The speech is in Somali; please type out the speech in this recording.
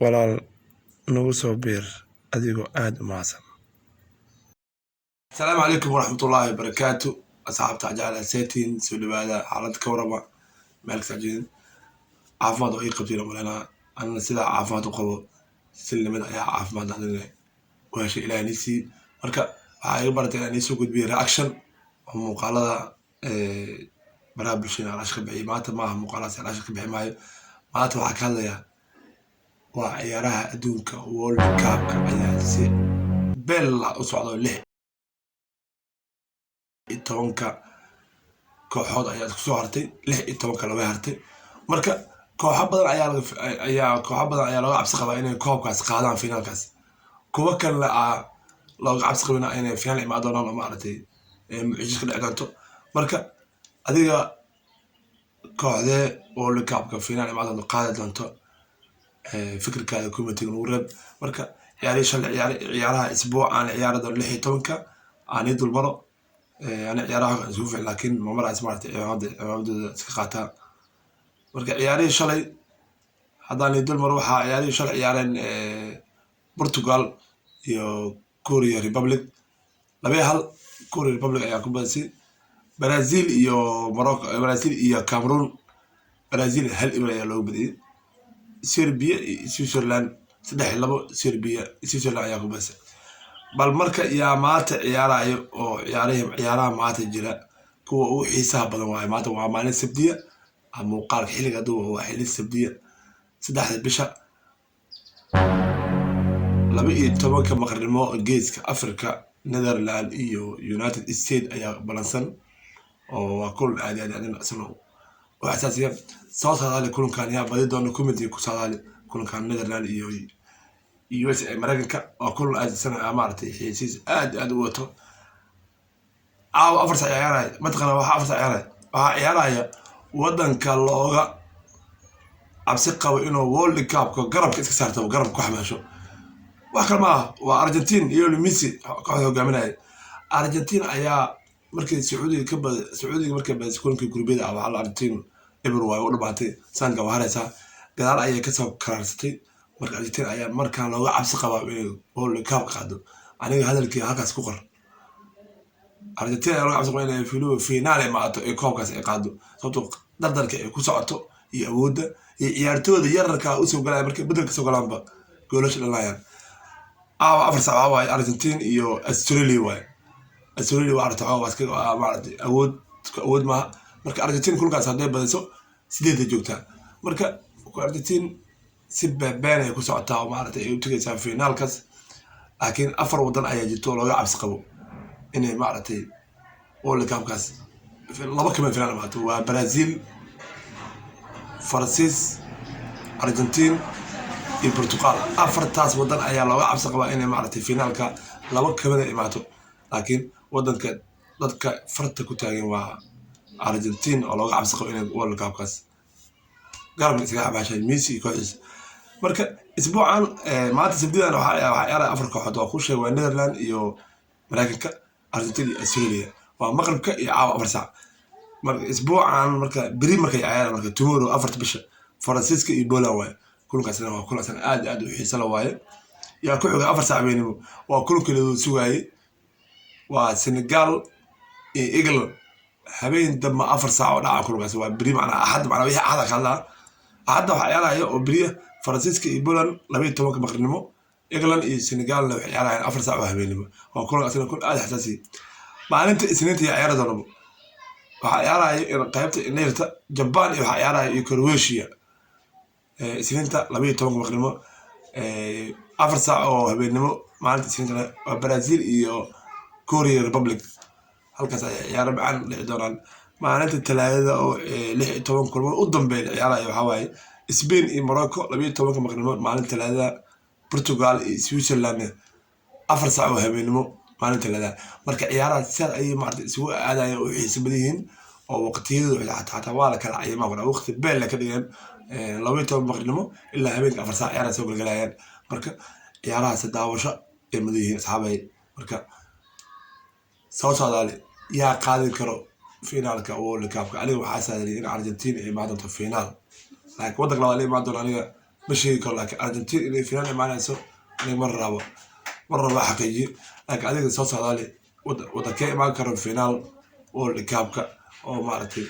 Walaal, nagu soo biir adigoo aad u mahadsan. Asalaamu calaykum waraxmatullaahi wabarakaatu. Asxaabta jecel seetiin, soo dhawaada. Xaalad ka warama, meel kasta jeedin, caafimaad oo ii qabtiin umaleynaa. Anna sidaa caafimaad u qabo si lamid ayaa caafimaad adina u heshay, Ilaah nii sii. Marka waxaa iga baratay inaan iisoo gudbiyo reaction oo muuqaalada baraha bulshada aan ka bixiyo. Maanta maaha muuqaaladaas aan ka bixi maayo. Maanta waxaa ka hadlayaa waa ciyaaraha adduunka. World Cupka ayaa si bella u socda. 16-ka kooxood ayaa isku soo hartay, 16-ka laga hartay. Marka kooxo badan ayaa looga cabsi qabaa inay koobkaas qaadaan, finaalkaas. Kuwo kalena aa looga cabsi qabina inay finaal imaan doonaan oo maaragtay mucjis ka dhici doonto. Marka adiga kooxdee World Cupka finaal imaan doonto, qaadi doonto? Fikirkaada commentiga nagu reeb. Marka ciyaarihii shalay ciyaar, ciyaaraha isbuucaan ciyaari doono 16-ka aan ii dulmaro. Ani ciyaaraha xog isugu fiican, laakiin mamaraas maaragtay cimaamada cimaamadooda iska qaataa. Marka ciyaarihii shalay haddaan ii dulmaro, waxaa ciyaarihii shalay ciyaareen Portugal iyo Korea Republic, 2-1 Korea Republic ayaa ku badisay. Brazil iyo Morocco, Brazil iyo Cameroon, Brazil 1-0 ayaa looga badiyey. Serbia iyo Switzerland, 3-2 Serbia, Switzerland ayaa ku badisay. Bal marka yaa maanta ciyaarayo oo ciyaarihii ciyaaraha maanta jira kuwa ugu xiisaha badan waaye? Maanta waa maalin Sabdiya. Muuqaalka xilliga aduba waa xilli Sabdiya, 3-da bisha, 12-ka maqribnimo Geeska Africa. Netherland iyo United State ayaa balansan oo waa kulan aad iyo aad aad isna u xasaasiya. Soo saadaali kulankan, yaa badi doona? Commentiga ku saadaali kulankan Netherland iyo USA, Mareykanka. Waa kulan aad isna maaragtay xiisiis aad aad u wato. Caawa 4 sac ciyaaraya, mataqaana? Waxaa 4 sac ciyaaraya, waxaa ciyaaraya wadanka looga cabsi qabo inuu World Cupka garabka iska saarto, garabka ku xamaasho. Wax kale maaha, waa Argentine iyo Messi kooxda hogaaminaya. Argentine ayaa markii Sacuudiga ka bad Sacuudiga markay badisay kulankii gurubyada ah, waxaa la Argentine eber waayo, u dhamaatay, sanadka waa haraysaa. Gadaal ayay kasoo karaarsatay. Marka Argentine ayaa markaan looga cabsi qabaa inay World Cup qaado. Aniga hadalkii halkaas ku qor: Argentina ayaa looga cabsi qabaa inay filo finaal imaato ee koobkaas ay qaado, sababtoo dardarka ay ku socoto iyo awoodda iyo ciyaartooyda yararka usoo galaya, markay bedel kasoo galaanba goolasha dhalayaan. Caawa 4 sac waxaa waaye Argentine iyo Australia waaye. Australia waa aragta, waa iska waa maaragtay awood awood maaha. Marka Argentine kulkaas hadday badiso, sideeday joogtaa. Marka Argentine si beebeen ay ku socotaa oo maaragtay ay u tegaysaa finaalkaas, laakiin afar wadan ayaa jirto oo looga cabsi qabo inay maaragtay World Cupkaas laba kamid finaal imaato. Waa Brazil, Faransiis, Argentine iyo Portugal. Afartaas wadan ayaa looga cabsi qabaa inay maaragtay finaalka laba kamida imaato, laakiin wadanka dadka farta ku taagan waa Argentine oo looga cabsi qabo inay World Cupkaas garabka iskaga xabaashay, Messi iyo kooxiisa. Marka isbuucan maanta Sabdidan waxaa ciyaaraya afar kooxood waa ku sheegay: waa Netherland iyo Mareykanka, Argentina iyo Australia. Waa maqribka iyo caawa 4 saac. Marka isbuucan, marka beri markay ciyaaraan, marka tomorrow, 4-ta bisha, Faransiiska iyo Poland waaye. Kulankaasna waa kulankaasna aad aad u xiiso la waaye. Yaa ku xiga 4 saac habeenimo? Waa kulankii la sugaayey, waa Senegal iyo England, habeen dambe 4 saac oo dhaca. Kulankaas waa beri, macnaa Axad, macnaa wixii Axada ka hadlaa. Axadda waxaa ciyaaraya oo beriya Faransiiska iyo Poland 12-ka maqribnimo. England iyo Senegalna waxay ciyaarayaan 4 saac oo habeenimo. Waa kulan asna kun aad xasaasiya. Maalinta Isniinta yaa ciyaari doonaba? Waxaa ciyaaraya qaybta neerta Japan iyo waxaa ciyaaraya iyo Croatia, Isniinta 12-ka maqribnimo. 4 saac oo habeenimo maalinta Isniintana waa Brazil iyo Korea Republic. Halkaas ayay ciyaaro macaan dhici doonaan. Maalinta Talaadada oo 16 kulmo u dambeeya ciyaaraya waxaa waaye Spain iyo Morocco, 12-ka maqribnimo maalinta Talaadada. Portugal iyo Switzerland 4 saac oo habeenimo maalinta Talaadada. Marka ciyaaraha sidaas ayay maarata isugu aadayaan oo u xiisa badan yihiin oo waqtiyadooda xataa waa la kala cayimaa, waqti beel la ka dhigeen, 12 maqribnimo ilaa habeenka 4 saac ciyaaraha soo galgalayaan. Marka ciyaarahaas daawasho ay mudan yihiin, asxaabay. Marka soo socdaale, yaa qaadi karo finaalka World Cupka? Aniga waxaa saadaliyay in Argentina ay imaan doonto finaal, laakiin waddanka labaad la imaan doono aniga Ma sheegi karo, laakiin Argentina inay finaal imaanayso aniga mar rabo xaqiijiye. Laakiin adiga soo socdaali, wadankee imaan karo finaal World Cupka oo maaragtay?